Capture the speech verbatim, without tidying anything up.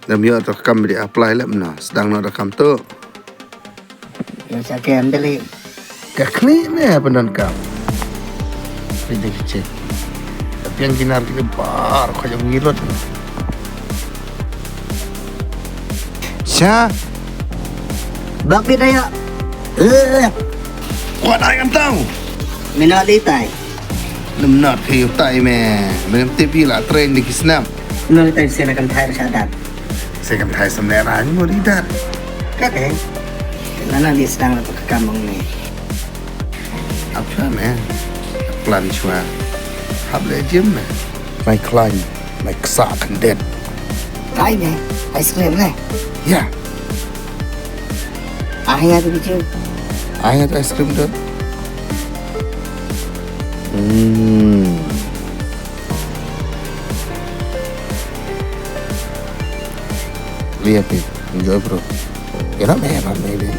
Dam ïoh to kam, di apply lem na. Sdang noh da kam tu. Ïa sa kem dali. Ka khlieh me pyndonkam. Khlieh dei kecil. Tapi yang kinar kita bar kau yang ngilut. Sha. Bak bit aya. Eh. Kuat ai kan tau. Mina di tai. Lem nat ke tai me. Mem tip ila train di kisnam. Mina di tai sena kan tai sa dat. Sena kan tai sa me ra ni mo di dat. Kate. Nana di sdang la ka kam ong ni. Apa me? Plan chwa. Hap le gym me. Mai klan, mai ksa kan det. Ai ne, ice cream ne. Ya. Ah ya tu bichu. Ah ya tu ice cream tu. Hmm. Lihat ni, enjoy bro. Enak me, enak me ni.